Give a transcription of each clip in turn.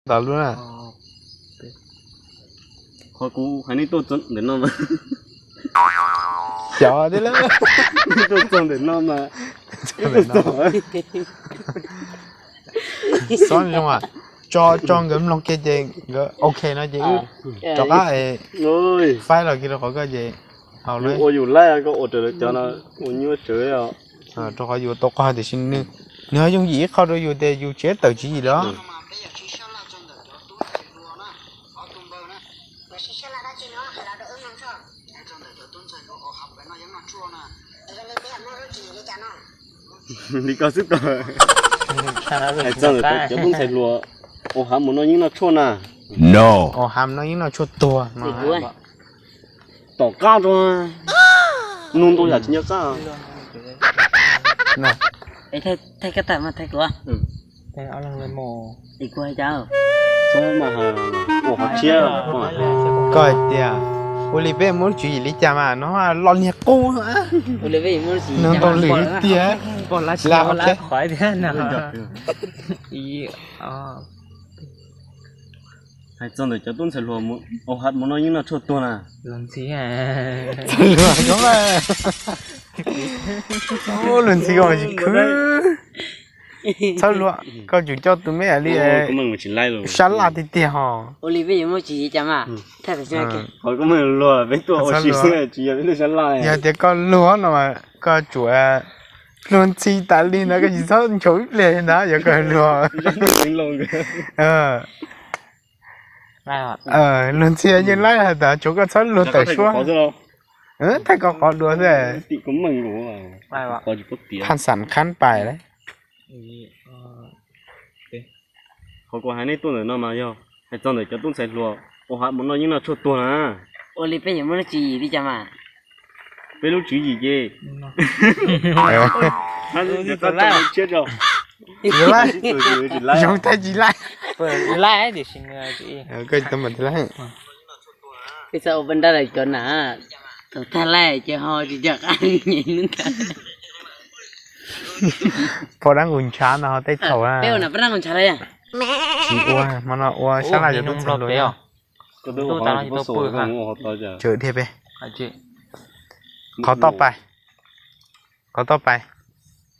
Ntawd lub na. Qhov kuv hais nej tuaj txog ntawm no mas, xyov thiab lawm. Nej tuaj txog ntawm no mas, xob zoo, tso nkawd mloog kiag ces nkawd ok no ces wb rov qab faib los kiag rau qhov koj ces haus na. Ua yus laij koj ua raws lawv cov no, ua nyuaj tsawv os. Rau qhov yus tau qog tiam sis nws, nws ho yooj yim ib qho rau yus tias yus tsis tawm tswv yim los. Li ko xwb tau. Hais txog ntawm cov tub ntxhais hluas, au hav mus noj yeeb noj tshuaj na. Au hav noj yeeb noj tshuaj tuag. Tom qab rau, nug ntau yam tsis nco qab. Thaij kab tag mas thaij kuv. Koj hais tias, ua li peb muab lub tswv yim li cas mas no los niag qub, nug ntau lwm tiag, la qhov tiag. Hais txog ntawm cov tub ntxhais hluas, au hav mus noj yeeb noj tshuaj tuag na. Txhob luag, luag ntxhi koj mas tsis khwv. Txhob luag, koj tsum coj tus me li sab laj tiag tiag ho. Yog tias koj luag no mas koj tsum luag ntxhi tas li ntawd, koj tsis txhob nchuav ib pliag li ntawd, yog koj luag. Luag ntxhi yeej laib has tas tsuav koj txhob luag tawm suab. Thaij koj qhov dua xwb. Phaj xam khab pais lawm. Qhov kuv hais nej tuaj ntawm no mas yog hais txog ntawm cov tub ntxhais hluas, au hav mus noj yeeb noj tshuaj tuag na. Ua li peb yuav muaj lub tswv yim li cas mas? Peb lub tswv yim ces, zoo thaij tsis laij. Koj tau mas tsis laij. Peb txhob ua paj nrab lawm cov na, thaum thaj laij ces ho tsis nco qab nyeem ntag. Poj dab nqus ntshav no tej thaum peb ua na poj dab nqus ntshav lawm. Tsis ua, hmo no ua sab laj cov tub ntxhais hluas. Tsawm dhia peb. Qhov toj pais, qhov toj pais.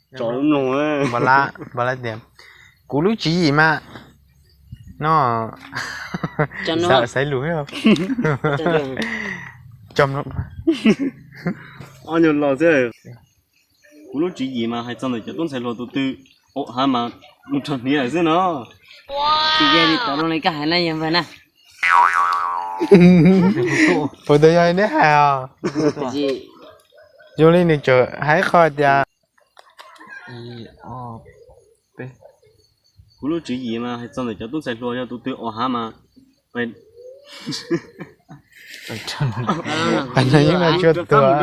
Npam lab tias, kuv lub tswv yim mas no, xaiv lus, kuv lub tswv yim mas hais txog ntawm cov tub ntxhais hluas tus twg, au hav mas mus rho hniav lawm xwb no. Tsis yog li tau zoo li koj hais na yog npawg na. Puas tau yog li neb hais os? Zoo li nws tseem hais qhov tias, kuv lub tswv yim mas hais txog ntawm cov tub ntxhais hluas yog tus twg au hav mas, qhov no yeej no tshuaj tuag.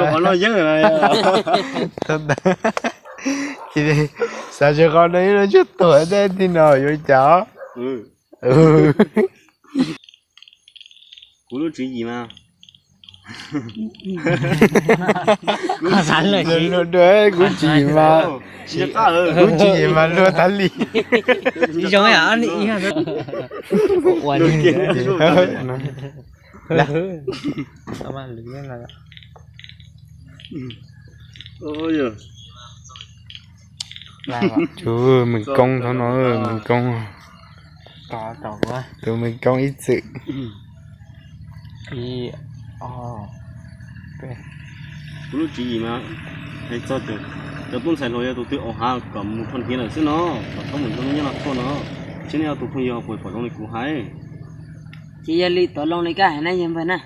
Xav tsis qhov no yeej no tshuaj tuag tej ti no yuav cas. Kuv lub tswv yim mas, kuv lub tswv yim mas, kuv tswv yim mas luag tas li. Tus mws koob thaum no, mws koob, tus mws koob ib txwm. Kuv lub tswv yim mas hais txog cov tub ntxhais hluas yog tus twg au hav kom mus rho hniav lawm xwb no, kom txhob mus noj yeeb noj tshuaj no. Tsis nej ob tug phooj ywg puas pom zoo li kuv hais? Ces yog li tau zoo li koj hais na yog npawg na.